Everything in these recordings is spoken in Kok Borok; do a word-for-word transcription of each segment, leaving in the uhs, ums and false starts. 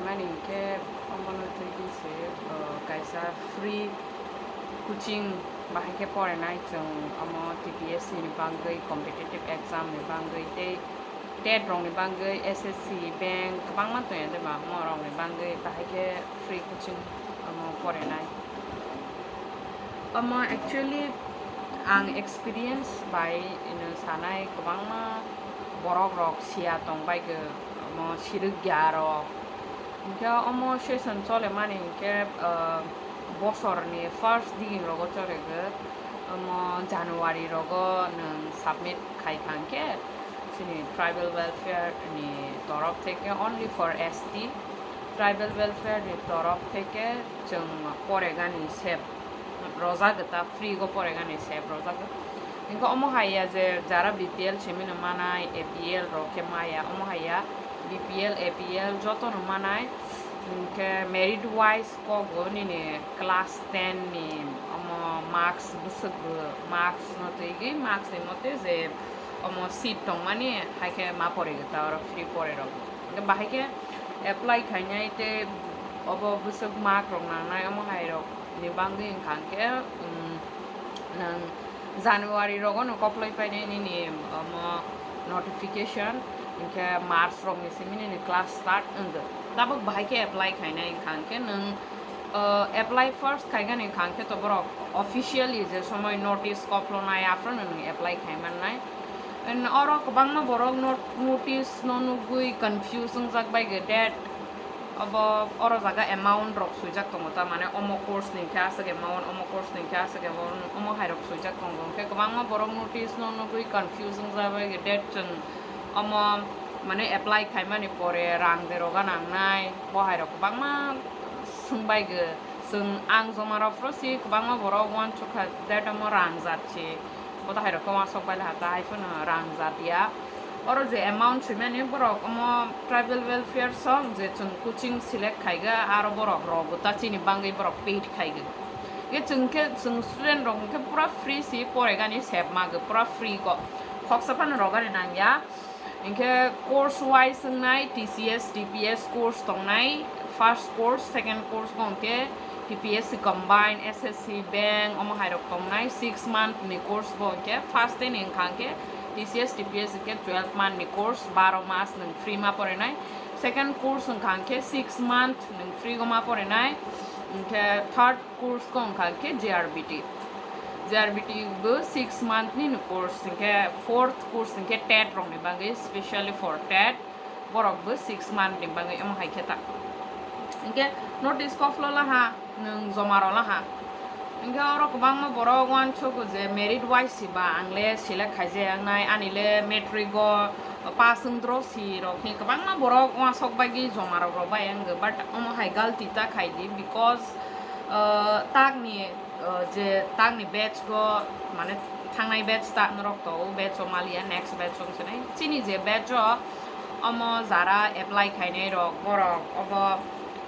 Ani hinkhe omono twi di se, uh, kaisa free coaching bahai khe porinai chwng omo T P S C ni bagwi, competitive exam ni bagwi tei TET rokni bagwi, S S C, bank kwbangma tongya de ba, omo rokni bagwi bahai khe free coaching omo porinai. Omo actually ang experience bai ino sanai, kwbangma borok rok siya tong bai khe, omo sirikya rok. Hinkhe omo session chole mani hinkhe, ah, bosorni first digin rogo chole khe, omo January rogo nwng submit khai khan khe chini tribal welfare ni torof theke, only for S T, tribal welfare ni torof theke chwng poregani sep rojak ta, free go poregani sep rojak. Hinkhe omo hai ya je jara B P L simi no manai, A P L rok khe maya, omo hai ya B P L, A P L joto no manai. Hinkhe merit wise kogo nini class ten ni omo marks bwswk bo, marks no twi gwi, marks ni mote je omo seat tongmani hai khe ma pore ta oro free pore rok. Hinkhe bahai khe apply khainai tei obo bwswk mark rok nangnai omo hai rok ni bagwi wngkha hinkhe, um, nwng January rogo no koplai painai nini omo notification, hinkhe March rok ni simi nini class start wngwi. Tabuk bahai khe apply khainai wngkha hinkhe nwng, uh, apply first khaigani wngkha hinkhe to borok officially je somoi notice koplonai aphuru nwng apply khai mannai. And oro kwbangma borok not-, notice no nugwi confuse wngjak bai khe, date obo oro jaga amount rok swijak tongo ta, mane omo course ni khe aswk amount, omo course ni khe aswk amount, omo hai rok swijak tongo. Hinkhe kwbangma borok notice no nugwi confuse wngjak bai khe, date chwng omo mane apply khaimani pore rang de roga nangnai, bo hai rok kwbangma swngbai khe. Chwng ang joma rok phuru si kwbangma borok uansukha, date omo rang jat si. Bo to hai rok khe uansuk bai laha ta, hai phano rang jat ya. Oro je amount swimani borok omo tribal welfare song je chwng coaching select khaiga, aro borok rogo ta chini bagwi borok paid khaiga. Ye chwng khe, chwng student rok hwnkhe pura free si poregani sep mago, pura free go. Khoksa phano rogani nangya. Hinkhe course wise wngnai, T C S, T P S course tongnai, first course, second course bo hinkhe T P S C combine, S S C bank, omo hai rok tongnai, six month ni course bo hinkhe first day ni wngkha hinkhe T C S, T P S hinkhe twelve month ni course, baro mas nwng free ma porinai, second course wngkha hinkhe six month nwng free go ma porinai, hinkhe third course ko wngkha khe J R B T. J R B T bo six month ni no course, hinkhe fourth course hinkhe TET rok ni bagwi, specially for TET, borok bo six month ni bagwi omo hai khe ta. Hinkhe notice kophlo laha, nwng joma ro laha. Hinkhe oro kwbangma borok uansugo je merit wise si ba ang le select khaijak nai, ani le matric o pass wngdro si rok ni kwbangma borok uansuk bagwi joma rok rw bai wngw, but omo hai galti ta khai di, because, uh, takni, uh, je takni batch go, mane thangnai batch ta norok to, o batch o maliya, next batch o wngsinai. Chini je batch o omo jara apply khainai rok, borok obo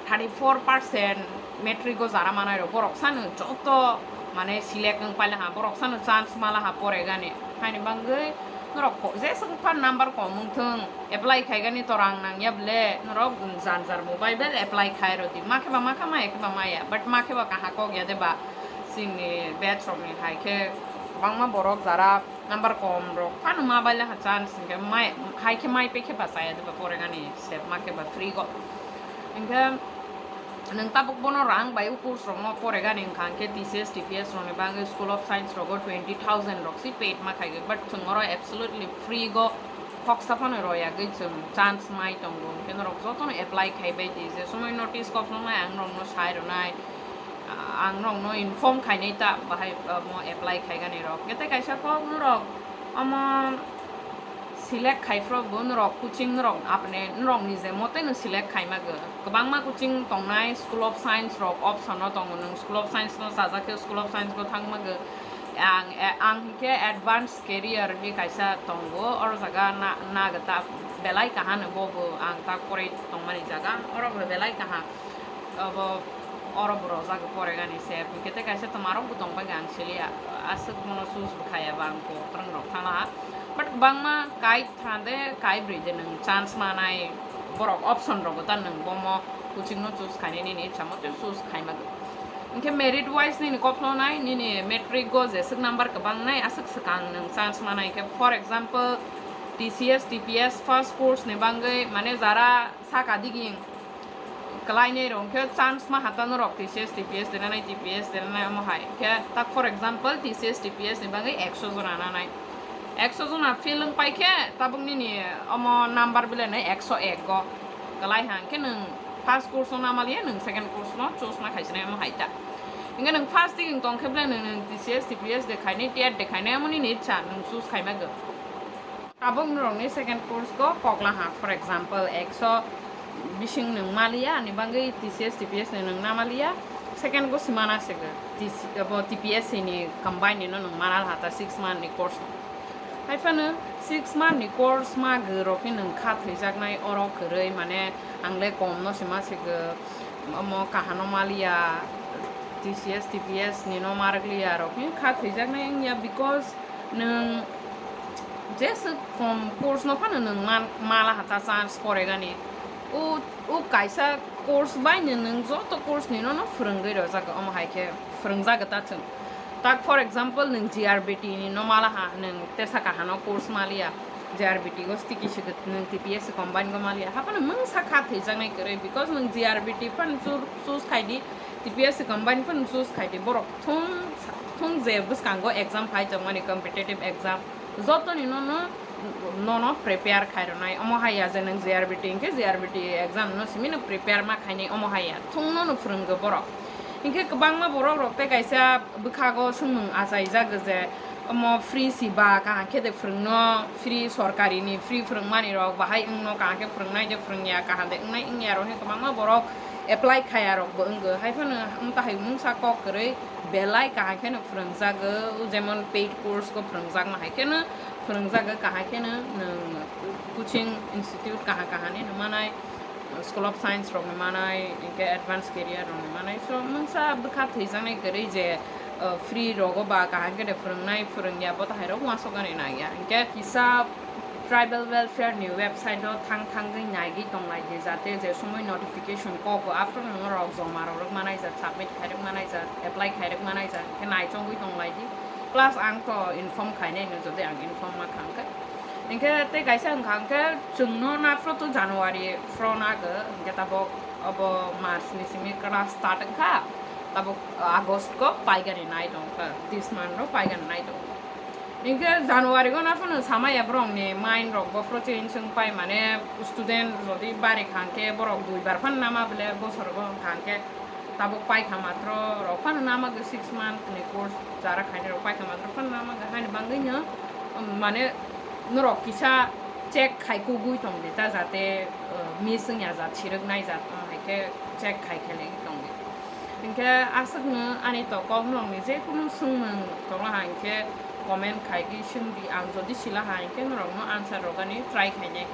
thirty four percent matric o jara manai rok, borok sano joto mane select wng paila ha, borok sano chance mala ha poregani. Haini bagwi norok ko-, jeswk phan number kom wng thung, apply khaigani to rang nangya ble, norok jar jar mobile bai apply khai rw di. Ma khe ba ma kha, maya khe ba maya, but ma khe ba kaha kok ya de ba. Chini batch rok ni hai khe bangma borok jara number kom rok phano ma bai laha chance hinkhe mai, hai khe mai pe khe ba chaya de ba poregani sep ma khe ba free go. Hinkhe nwng tabuk bono rang bai o course rokno poregani wngkha hinkhe T C S, T P S rokni bagwi School of Science rogo twenty thousand rok si paid ma khaigwi, but chwng oro absolutely free go, khoksa phano royagwi chwng chance mai tongo. Hinkhe norok jotono apply khai bai di, je somoi notice kophronai ang norokno sai rwnai, ang norokno inform khainai ta bahai, omo apply khaigani rok. Hinkhe tei kaisa kok norok omo select khai phro bo norok coaching norok apne norok nije mote no select khai mago. Kwbangma coaching tongnai, School of Science rok option no tongo, nwng School of Science no chajak khe School of Science bo thang mago. Ang, ang hinkhe advance career hi kaisa tongo, oro jaga na, nago ta belai kaham no bo bo ang ta porei tongmani jaga, oro bo belai kaham. Obo oro bo rojak poregani se, hinkhe tei kaisa tomarok bo tong bai ang siliya, aswk bono choose bo khaya ba ang kok twrwng rok thangla ha, but kwbangma kai than de, kai brwi de nwng chance manai, Borok option rogo ta nwng bomo coaching no choose khainai nini ichha mote choose khaima. Hinkhe merit wise nini koplonai nini matric go jeswk number kwbang nai aswk swkang nwng chance manai. Hinkhe for example T C S, T P S first course ni bangwi mane jara saka diging kwlainai rok hinkhe chance ma hata norok T C S, T P S denanai, T P S denanai omo hai. Hinkhe tak for example T C S, T P S ni bangwi ekso jona nanai. Ekso jona fail wng pai khe tabuk nini omo number bilenai ekso ek go kwlai ha. Hinkhe nwng first course no namaliya, nwng second course no choose ma khaisinai omo hai ta. Hinkhe nwng first diging tong khe bile nwng, nwng T C S, T P S de khainai, TET de khainai omo nini ichha nwng choose khaima go. Tabuk norokni second course go kokla ha, for example, ekso bising nwng maliya, ani bangwi T C S, T P S ni nwng namaliya, second go simana se go, T C, abo T P S C ni combine ni no nwng mana ha ta six month ni course. Hai phano six month ni course ma go rok ni nwng kha thwijaknai oro kwrwi, mane ang le kom no sima se go, omo kahano maliya, T C S, T P S ni no marwkliya rok ni kha thwijaknai wngya, because nwng jeswk kom course no phano nwng man-, mala ha ta chance poregani. O, o kaisa course bai no nwng joto course ni no, no phwrwngwi rojak omo hai khe phwrwngjago ta chwng. Tak for example nwng G R B T ni no mala ha, nwng tesa kahano course maliya, G R B T go sticky se nwng T P S C combine go maliya. Haphano mungsa kha thwijaknai kwrwi, because nwng G R B T phano choo-, choose khai di, T P S C combine phano choose khai di, borok thung, thung je bwskango exam phai tongmani, competitive exam, jotoni no, no, no, no prepare khai rwnai. Omo hai ya je nwng G R B T hinkhe G R B T exam no simi no prepare ma khainai, omo hai ya thung no, no phwrwnggo borok. Hinkhe kwbangma borok rok tei kaisa bwkhago swngmung achaijak je omo free si ba, kaham khe de phwrwngno, free sorkari ni free phwrwngmani rok bahai wngno, kaham khe phwrwngnai de phwrwngya, kaham de wngnai wngya rok hinkhe kwbangma borok apply khaya rok bo wngo. Hai phano wng tahai mungsa kok kwrwi belai kaham kheno phwrwngjago, jemon paid course go phwrwngjakma hai kheno phwrwngjago, kaham kheno nwng coaching institute kaham kaham ni manai, School of Science rok ni manai, hinkhe advance career rok ni manai. So mungsa bwkha thwijaknai kwrwi je, uh, free rogo ba kaham khe de phwrwngnai phwrwngya bo tahai rok uansuknani nangya. Hinkhe kisa Tribal Welfare ni website o thang thangwi naigwi tonglai di, jate je somoi notification kok o aphuru norok joma rwrwk manai jak, submit khairwk manai jak, apply khairwk manai jak, khe naichongwi tonglai di. Plus ang to inform khainai no, jodi ang inform ma kha hwnkhe. Hinkhe tei kaisa wngkha hwnkhe chwngno naphuru to January phuru nago, hinkhe tabuk obo March ni simi class start wngkha, tabuk August go paigani nai tongkha, this month ro paigani nai tongkha. Hinkhe January go naphano samaya borokni mind rok bo phuru change wng pai, mane student jodi bari kha hwnkhe borok dui bar phano nama bole bosor go wng kha hwnkhe tabuk paikha matro rok phano nama go six month ni course jara khainai rok paikha matro phano nama go, haini bangwi no, um, mane norok kisa check khai kugui tong di ta, jate, uh, miss wng ya jat, sirwk nai jat, um, hai khe check khai khe le tong di. Hinkhe aswkno ani to kok norokni je kunu swngmung tongla ha hinkhe comment khai di, swng di, ang jodi sila ha hinkhe norokno answer rwgani try khainai.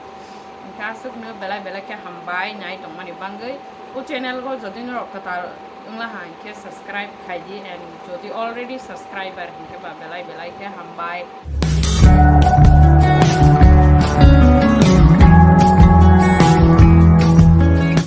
Hinkhe aswkno belai belai khe hambai nai tongmani bangwi. O channel go jodi norok kwtal wngla ha hinkhe subscribe khai di, and jodi already subscriber hinkhe ba belai belai khe hambai.